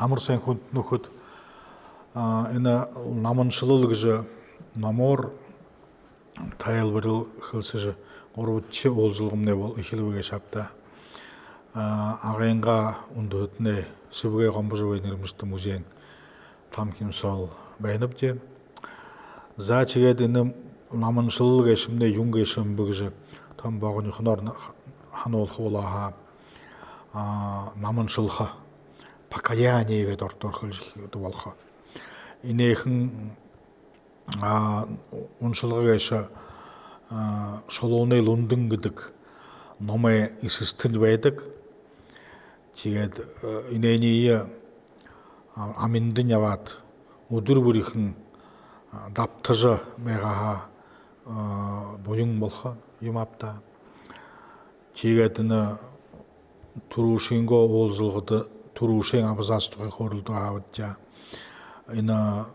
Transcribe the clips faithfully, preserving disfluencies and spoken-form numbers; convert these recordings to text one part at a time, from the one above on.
Амар сайн, хүндэтэ нүхэд. Энэ «Наманшалал» гэжэ номоор тайлбарил хэлсэжэ, гурбадахи уулзалгамнай бол эхилбэ гээшэ ааб даа. Агынгаа үндэһэтэнэй Сэбэгэй Гомбожабай нэрэмжэтэ музейн тамхи юумэ соол байнабди. За, тиигээд энэ наманшалал гээшэмнай юун гээшэб гэжэ тон богонихоноор һануулха болоо һаа, наманшалха, покаяние гээд ородоор хэлэжэ хэлэхэдэ болохо. Энээхэн уншалга гээшэ Шулуунай Лүндэн гэдэг номой эсэстэнь байдаг. Тиигээд энээниие аминдань абаад, үдэр бүрихэн дабтажа байгаа һаа, буян болохо юм ааб даа. Тиигээд энэ түрүүшынгөө уулзалгада түрүүшын абзац тухай хөөрэлдөө һаабди даа. Энэ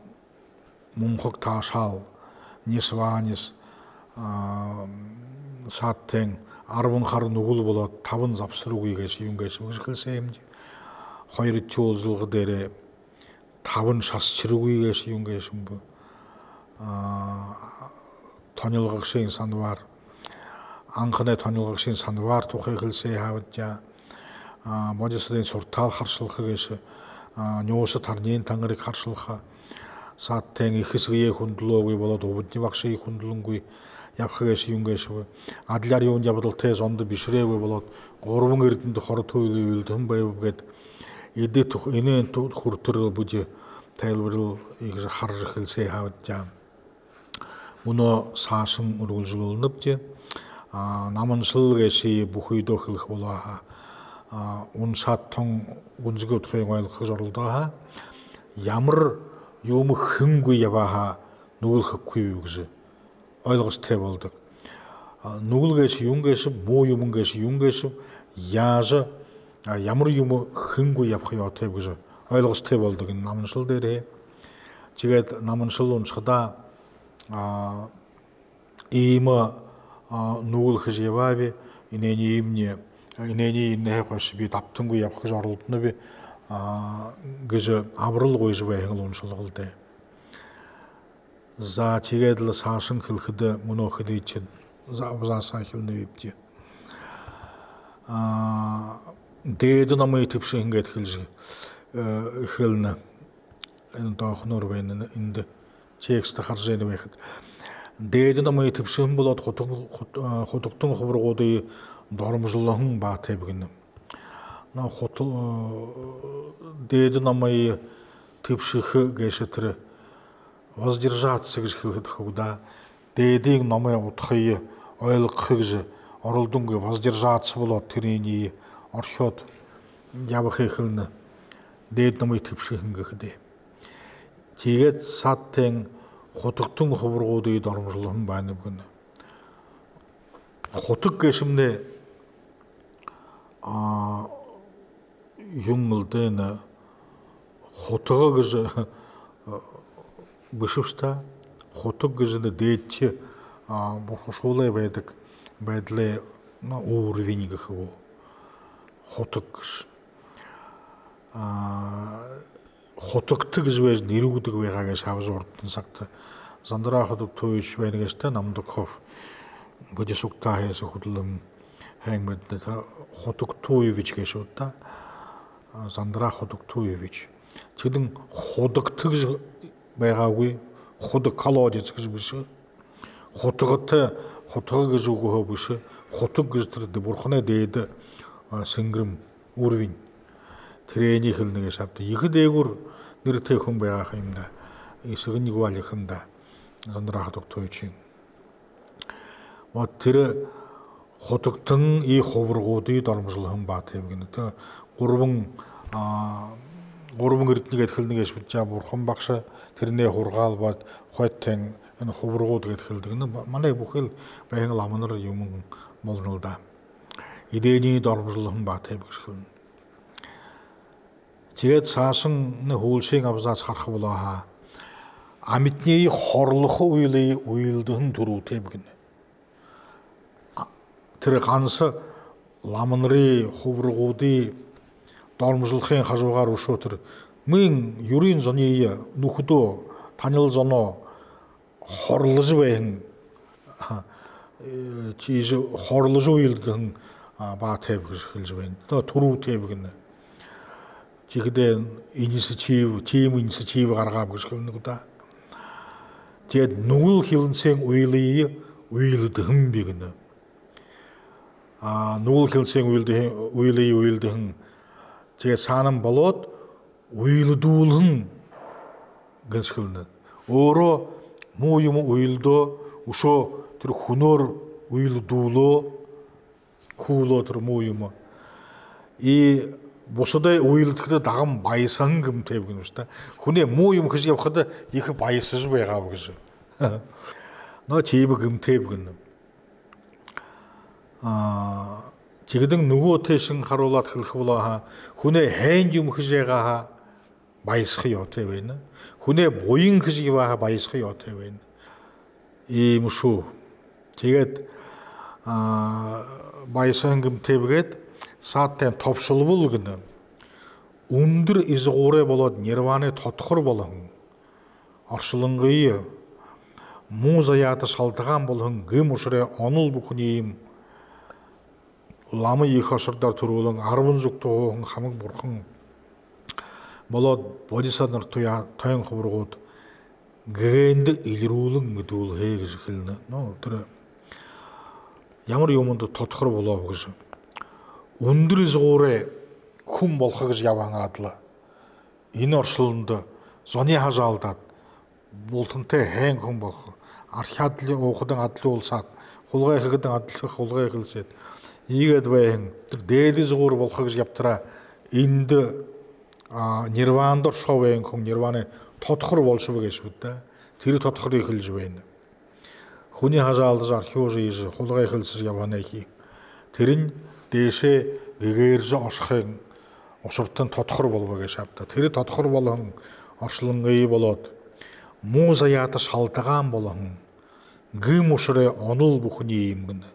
мунхаг таашаал, нисванис, саадтайн арбан хара нүгэл болоод, табан забсарагүй гээшэ юун гээшэб гэжэ хэлсээ юм даа. Хоёрдохи уулзалга дээрээ табан шасчарагүй гээшэ юун гээшэб. Тонилгогшын санваар, анханай тонилгогшын санваар тухай хэлсээ һаабди даа. Бодисадын суртаал харшалха гээшэ, нюуса тарниин тангариг харшалха, саадтайн эхэ эсэгэеэ хүндэлөөгүй болоод, убадиин багшые хүндэлэнгүй ябаха гээшэ юун гээшэб. Адляар юун ябадалтай зондо бишэрээгүй болоод, гурбан эрдэнидэ хорото үйлэ үйлэдэһэн байбаб гээд, эдэ тух, энээн тух хүрэтэр бидэ тайлбарил иигэжэ хаража хэлсээ һаабди даа. Мүнөө саашань үргэлжэлүүлнэбди. Наманшалал гээшые бүхыдөө хэлэхэ болоо һаа, уншаад, тон гүнзэгы удхыень ойлгохо гэжэ оролдоо һаа, ямар юумэ хэнгүй ябаа һаа, нүгэл хэхэгүйб гэжэ ойлгосотой болодог. Нүгэл гээшэ юун гээшэб, муу юумэн гээшэ юун гээшэб, яажа, ямар юумэ хэнгүй ябаха ёһотойб гэжэ ойлгосотой болодог энэ наманшалал дээрэһээ. Тиигээд наманшалал уншахадаа иимэ нүгэл хэжэ ябааб, энээниие, энээниие энээнһээ хойшо би дабтангүй ябаха гэжэ оролдоноб гэжэ абарал гуйжа байһан лэ уншалга лэ даа. За, тиигээд лэ саашань хэлэхэдэ, мүнөө хэдышье абзаца эхилнэбди. Дээдэ номые тэбшэһэн гээд хэлэжэ эхилнэ. Энэ доохонуур байна, эндэ текстэ хаража ябана байхат. Дээдэ номые тэбшэһэн болоод, хутаг-, хут-, хутагтан хубарагуудые доромжолһон баатайб гэнэ. Но хут-, дээдэ номые тэбшэхэ гээшэ тэрэ воздержаться гэжэ хэлэхэдэ хуу даа. Дээдын номой удхые ойлгохо гэжэ оролдонгүй, воздержаться болоод, тэрэниие орхёод ябаха эхилнэ. Дээдэ номые тэбшэһэн гэхэдээ. Тиигээд саадтайн хутагтан хубарагуудые доромжолһон байнаб гэнэ. Хутаг гээшэмнай юун лэ даа, энэ хутага гэжэ бэшэ бшуу даа. Хутаг гэжэ энэ дээдэхи бурхашуулай байдаг байдалай, ну, уровень гэхэ гү. Хутаг гэжэ. Хутагта гэжэ байжа нэрэ үгэдэг байгаа гээшэ ааб даа урдын сагта. Зандраа Хутагтуевич байна гээшэ даа, Намдаков. Бодисугтаа һайса хүдэлһэн һайн мэдэнэ, тэрэ Хутагтуевич гээшэ даа. Зандраа Хутагтуевич. Тэдэн хутагта гэжэ байгаагүй, худаг, колодец гэжэ бэшэ. Хутагта, хутага гэжэ үгэһөө бэшэ. Хутаг гэжэ тэрэ дэ-, бурханай дээдэ сэнгэрэм, уровень. Тэрээниие хэлэнэ гээшэ ааб даа. Ехэ дээгүүр нэрэтэй хүн байгаа ха юм даа. Эсэгэнь гү, али ха юм даа. Зандраа Хутагтуевичын. Вот тэрэ хутагтан и хубарагуудые доромжолһон баатайб гэнэ. Тэрэ гурбан, гурбан эрдэни гээд хэлэнэ гээшэбди даа, бурхан багша, тэрэнэй һургаал ба хойто тэн энэ хубарагууд гээд хэлэдэг. Энэ ба-, манай бүхы л байһан ламанар юумэн болоно л даа. Эдээниие доромжолһон баатайб гэжэ хэлэнэ. Тиигээд саашань энэ һүүлшын абзац хараха болоо һаа, амитаниие хорлохо үйлые үйлэдэһэн түрүүтэйб гэнэ. Тэрэ ганса ламанарые, хубарагуудые доромжолхын хажуугаар үшөө тэрэ Мүн юрын зониие, нүхэдөө, танил зоноо хорложо байһан, а, э, тиижэ хорложо үйлэдэһэн, а, баатайб гэжэ хэлэжэ байна. Тэрэ түрүүтэйб гэнэ. Тиихэдээ инициатив, тиимэ инициатив гаргааб гэжэ хэлэнэ гү даа. Тиигээд нүгэл хилэнсээн үйлые үйлэдэһэн би гэнэ. А, нүгэл хилэнсээн үйлэдэһэн, үйлые үйлэдэһэн. Тиигээд саанань болоод үйлэдүүлһэн гэжэ хэлэнэ. Өөрөө муу юумэ үйлэдөө, үшөө тэрэ хүнөөр үйлэдүүлөө, хүүлөө тэрэ муу юумэ. И бусадай үйлэдэхэдэ даган баясаһан гэмтэйб гэнэ бшуу даа. Хүнэй муу юумэ хэжэ ябахада ехэ баясажа байгааб гэжэ. Но тиибэ гэмтэйб гэнэ. А, тиихэдэнь нүгөө тээшэнь харуулаад хэлэхэ болоо һаа, хүнэй һайн юумэ хэжэ байгаа һаа, баясаха ёһотой байна. Хүнэй буян хэжэ ябаа һаа, баясаха ёһотой байна. Иимэ шуу. Тиигээд, а, баясаһан гэмтэйб гээд, саадтань тобшолбол гэнэ. Үндэр изагуурай болоод нирваанай тодхор болоһон, оршолонгые муу заяата шалтагаан болоһон гэм ушарай онол бүхэниие лама ехэ ошордоор түрүүлэн, арбан зүгтэ һууһан хамаг бурхан болоод бодисада нар, тойн хубарагууд гэгээндэ элирүүлэн мэдүүлһэй гэжэ хэлэнэ. Но тэрэ ямар юумэндэ тодхор болооб гэжэ. Үндэр изагуурай хүн болохо гэжэ ябаһан адли энэ оршолондо зониие һажаалдаад, бултантай һайн хүн болохо, архи адли, уухадань адли уулзаад, хулгай хэхэдэнь адли хулгай хэлсээд, иигээд байһан, тэрэ дээдэ изагуур болохо гэжэ ябатараа, эндэ, а, нирваанда ошоо байһан хүн нирваанай тодхор болошобо гээшэ бшуу даа. Тэрэ тодхорые хэлэжэ байна. Хүниие һажаалдажа, архи уужа, иижэ хулгай хэлсэжэ ябаһан ехэ. Тэрэнь дээшээ гэгээржэ ошохын ушартань тодхор болобо гээшэ ааб даа. Тэрэ тодхор болоһон оршолонгые болоод, муу заяата шалтагаан болоһон гэм ушарай онол бүхэниие гэнэ.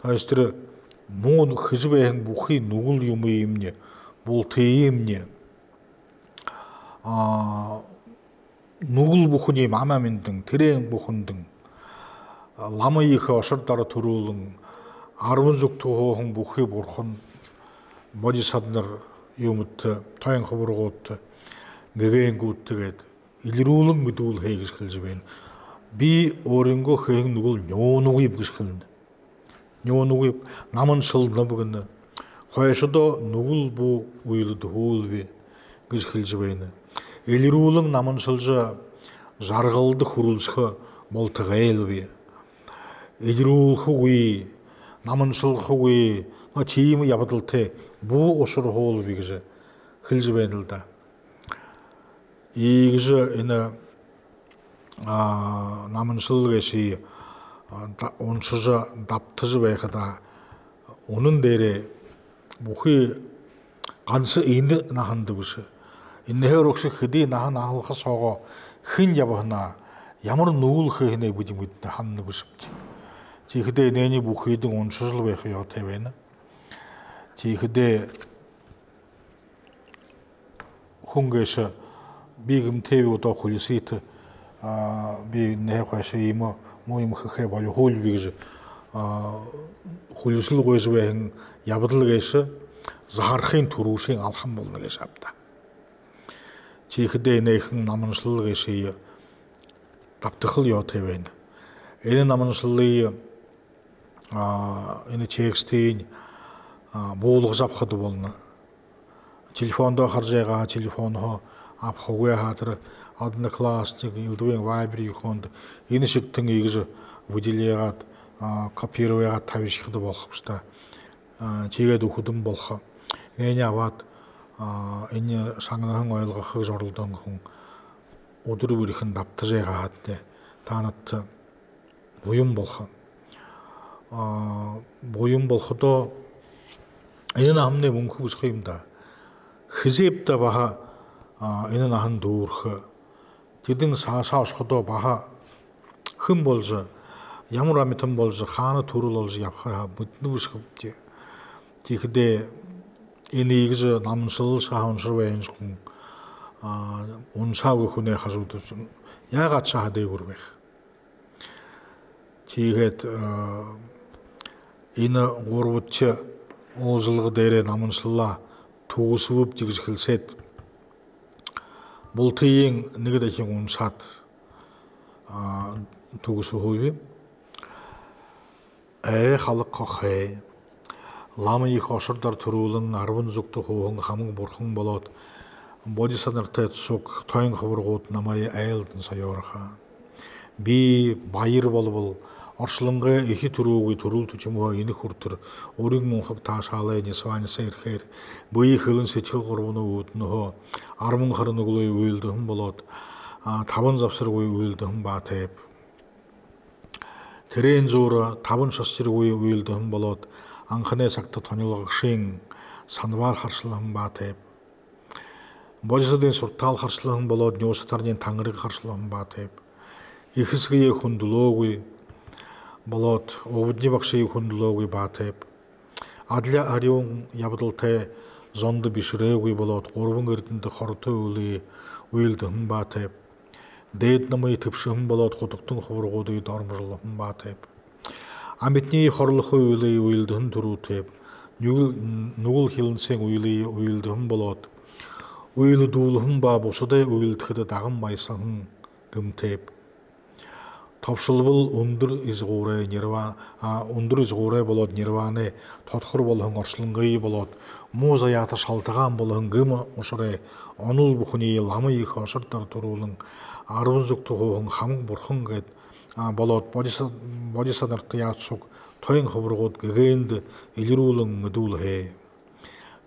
То есть тэрэ муу хэжэ байһан бүхы нүгэл юумыемни, бултыемни, а, нүгэл бүхэниие, ама миндэн, тэрээн бүхэндэнь, лама ехэ ошордоор түрүүлэн, арбан зүгтэ һууһан бүхы бурхан, бодисада нар юумэдтэ, тойн хубарагуудта, гэгээнгүүдтэ гээд элирүүлэн мэдүүлһэй гэжэ хэлэжэ байна. Би өөрынгөө хэһэн нүгэл нюунагүйб гэжэ хэлэнэ. Нюунагүйб, наманшалнаб гэнэ. Хойшодоо нүгэл бү үйлэдэхүүлби гэжэ хэлэжэ байна. Элирүүлэн наманшалжа, жаргалда хүрэлсэхэ болтогойлби. Элирүүлхэгүй, наманшалхагүй, но тиимэ ябадалтай бү ушарһуулби гэжэ хэлэжэ байна лэ даа. Иигэжэ энэ, а, наманшал гээшые, а, да-, уншажа, дабтажа байхадаа, үнэн дээрээ бүхы ганса энэ наһанда бэшэ, энээнһээ урагша хэды наһа наһалха соогоо хэн ябаһанаа, ямар нүгэл хэһэнээ бидэ мэдэнэ һанана бэшэбди. Тиихэдээ энээниие бүхыдөө уншажал байха ёһотой байна. Тиихэдээ хүн гээшэ, би гэмтэйб, одоо хүлисыт, а, би энээнһээ хойшо иимэ муу юумэ хэхээ болиһуулби гэжэ, а, хүлисэл гуйжа байһан ябадал гээшэ заһархын түрүүшын алхам болоно гээшэ ааб даа. Тиихэдээ энээхэн наманшал гээшые дабтахал ёһотой байна. Энэ наманшалые, а, энэ текстыень, а, буулгажа абахада болоно. Телефондоо хаража байгаа, телефонһоо абахагүй һаа, тэрэ Одноклассник, элдэбын Вайбер юундэ, энэ шэгтэнь иигэжэ выделяйгаад, а, копировайгаад табишахада болохо бшуу даа. А, тиигээд үгэхэдэм болохо. Энээниие абаад, а, энэ шагнаһан, ойлгохо гэжэ оролдоһон хүн үдэр бүрихэн дабтажа байгаа һаа, таанадта буян болохо. А, буян болоходоо, энэ наһамнай мүнхэ бэшэ юм даа. Хэзээб даа баһа, а, энэ наһан дүүрэхэ. Тэдэнь саашаа ошоходоо баһа хэн боложо, ямар амитан боложо, хаана түрэл оложо ябахаа мэдэнэ бэшэ юм даа. Тиихэдээ энэ иигэжэ наманшалшье һаа уншажа байһан хүн, уншаагүй хүнэй хажууда яагаад шахадайгүр байха. Тиигээд энэ гурбадахи уулзалга дээрээ наманшалаа түгэсэбэб гэжэ хэлсээд, бултыень нэгэ дахин уншаад түгэсэхүүб. Ээ, халаг хохой, лама ехэ ошордор түрүүлэн, арбан зүгтэ һууһан хамаг бурхан болоод, бодисадартай суг тойн хубарагууд намайе айлдан соёорхо. Би баяр болбол, оршолонгой эхи түрүүгүй түрэл түтимһөө энэ хүрэтэр урин мүнхэг таашаалай нисваанисаа эрхээр, бэе, хэлэн, сэдьхэл гурбанай үүдэнһөө арбан хара нүгэл үйлэдэһэн болоод, табан забсаргүй үйлэдэһэн баатайб. Тэрээн зуура табан шашажаргүй үйлэдэһэн болоод, анханай сагта тонилгогшын санваар харшалһан баатайб. Бодисадын суртаал харшалһан болоод, нюуса тарниин тангариг харшалһан баатайб. Эхэ эсэгэеэ хүндэлөөгүй болоод, үбдэни багшые хүндэлөөгүй баатайб. Адли арюун ябадалтай зондо бишэрээгүй болоод, гурбан эрдэндэ хорото үйлые үйлэдэһэн баатайб. Дээдэ номые тэбшэһэн болоод, худагтан хубарагуудые доромжолһон баатайб. Амитаниие хорлохо үйлые үйлэдэһэн түрүүтэйб. Нүгэл, нүгэл хилэнсын үйлые үйлэдэһэн болоод, үйлэдүүлһэн ба бусадай үйлэдэхэдэ даган баясаһан гэмтээб. Тобшолбол, үндэр изагуурай нирва-, үндэр изагуурай болоод, нирваанай тодхор болоһон, оршолонгой болоод, муу заяата шалтагаан болоһон гэм ушарай онол бүхэниие лама ехэ ошордор түрүүлэн, арбан зүгтэ һууһан хамаг бурхан гээд болоод, бодиса-, бодисадарта яад суг тойн хубарагууд гэгээндэ элирүүлэн мэдүүлһэн.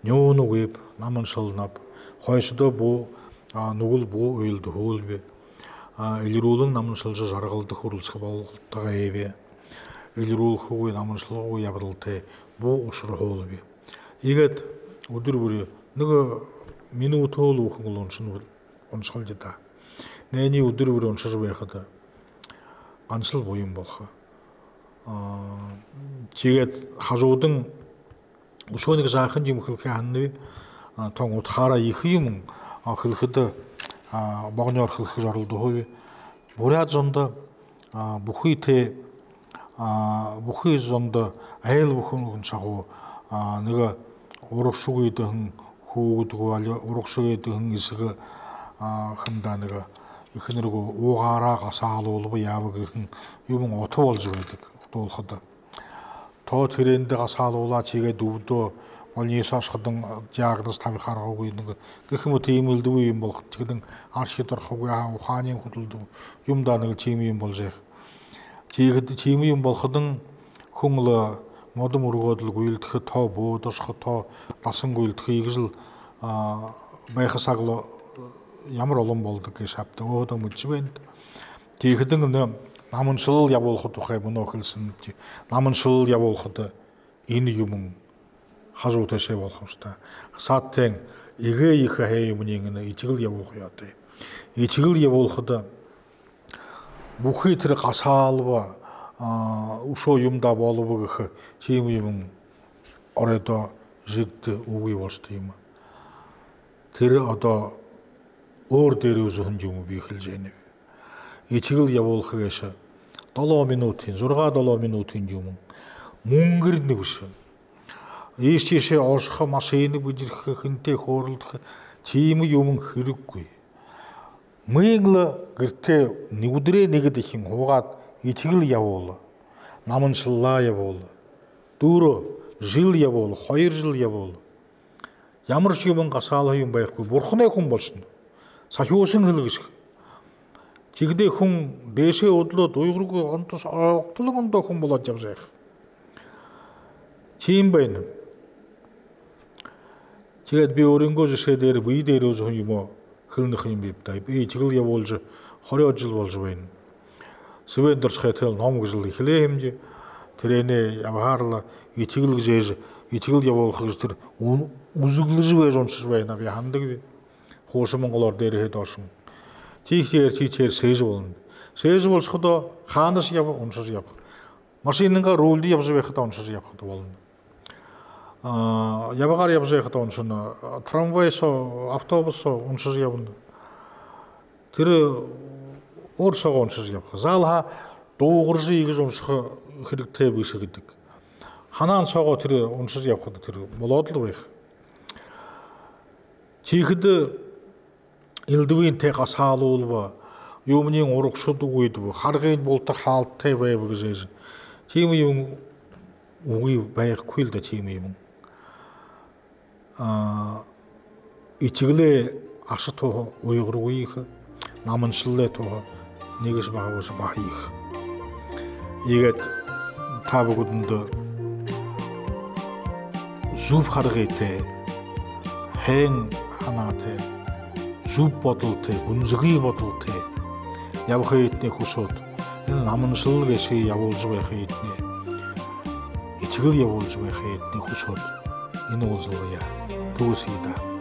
Нюунагүйб, наманшалнаб. Хойшодоо бү нүгэл бү үйлэдэһүүлби. Элирүүлэн наманшалжа, жаргалда хүрэлсэхэ бололтогойб. Элирүүлхэгүй, наманшалхагүй ябадалтай бү ушарһүүлби. Иигээд үдэр бүри нэгэ минута лэ үхэл уншана, уншахал даа. Энээниие үдэр бүри уншажа байхада, гансал буян болохо. Тиигээд хажуудань үшөө нэгэ жаахан юумэ хэлэхэ һананаб. Тон удхаараа ехэ юумэ хэлэхэдэ, богониёор хэлэхэ оролдохоб. Буряад зондо бүхы тэ, бүхы зондо айл бүхэн шахуу нэгэ урагшаа гүйдэнэ хүүгэд гү, али урагшаа гүйдэнэ эсэгэ, хамдаа нэгэ эхэнэр гү уугаараа гасаалуулба яаба гэһэн юумэн ото болжо байдаг дуулахада. Тоо тэрээндэ гасаалуулаа, тиигээд үбдөө больница ошоходонь диагноз табиха аргагүй нэгэ гэхэ мэтэ тиимэ элдэб юумэ болохо. Тиихэдэнь архида орохогүй, аха ухааниинь хүдэлдэг юм даа, нэгэ тиимэ юумэ болжо байха. Тиихэдэ тиимэ юумэ болоходонь хүн лэ модо мүргөөд лэ гүйлдэхэ, тоо буудашаха, тоо дасан гүйлдэхэ, иигэжэл байха саг лэ ямар олон болодог гээшэб даа, өөһэдөө мэдэжэ байна. Тиихэдэнь энэ наманшалал ябуулха тухай мүнөө хэлсэнэбди. Наманшалал ябуулхада энэ юумэн хажуу тээшээ болохо юм шуу даа. Саадтайн эгээ ехэ һайн юумэниинь энэ этигэл ябуулха ёһотой. Этигэл ябуулхада бүхы тэрэ гасаалба, үшөө юумэ даа болобо гэхэ тиимэ юумэн оройдоо жэгдэ үгы болошодог юм. Тэрэ одоо өөр дээрээ үзэһэн юумэ би хэлэжэ байнаб. Этигэл ябуулха гээшэ долоо минутын, зургаа-долоо минутын юумэн. Мүнгэрнэ бэшэ. Иишэ тиишээ ошохо, машина бэдэрхэ, хэнтэй хөөрэлдэхэ тиимэ юумэн хэрэггүй. Мүн лэ гэртээ нэгэ үдэрөө нэгэ дахин һуугаад этигэл ябуула. Наманшалалаа ябуула. Дүүрээ жэл ябуула, хоёр жэл ябуула. Ямаршье юумэн гасаалха юумэн байхагүй. Бурханай хүн болошоно. Сахюусан хэлэгэшэ. Тиихэдээ хүн дээшээ үдэлөөд, уйгаргүй, онтос огтолон ондоо хүн болоод ябажа байха. Тиимэ байна. Тиигээд би өөрынгөө жэшээ дээрэ, бэе дээрээ үзэһэн юумэ хэлэнэ ха юм биб даа. Би этигэл ябуулжа хорёод жэл болжо байна. Сэбээн доршохо тэл ном гэжэл эхилээ һэмди. Тэрээнээ ябаһаар лэ этигэл гэжэ, этигэл ябуулха гэжэ тэрэ үзэглэжэ байжа уншажа байнаб, яаһан даа би. Хуушан монголоор дээрэһээ доошонь. Тиихэ тиигээр, тиихэ тиигээр сээжэ болоно. Сээжэ болошоходоо хаанашье ябаа, уншажа ябаха. Машинынгаа рульда ябажа байхадаа уншажа ябахада болоно. Ябагаар ябажа байхадаа уншана. Трамвай соо, автобус соо уншажа ябана. Тэрэ өөр соогоо уншажа ябаха. Заал һаа дуугаржа иигэжэ уншаха хэрэгтэй бэшэ гэдэг. Һанаан соогоо тэрэ уншажа ябахада тэрэ болоод лэ байха. Тиихэдэ элдэбын тээ гасаалуулба, юумэниинь урагшаа үгы даа, харгынь булта хаалттай байба гэжэ. Тиимэ юумэн үгы, байхагүй л даа тиимэ юумэн. А, этигэлэй аша туһа уйгаргүй ехэ, наманшалай туһа нэгэшье бага бэшэ, бага ехэ. Иигээд та бүгэдэндэ зүб харгытай, һайн һанаатай, зүб бодолтой, гүнзэгы бодолтой ябахыетнай хүсөөд, энэ наманшалал гээшые ябуулжа байхыетнай, этигэл ябуулжа байхыетнай хүсөөд, энэ уулзалгаяа түгэсхэе даа.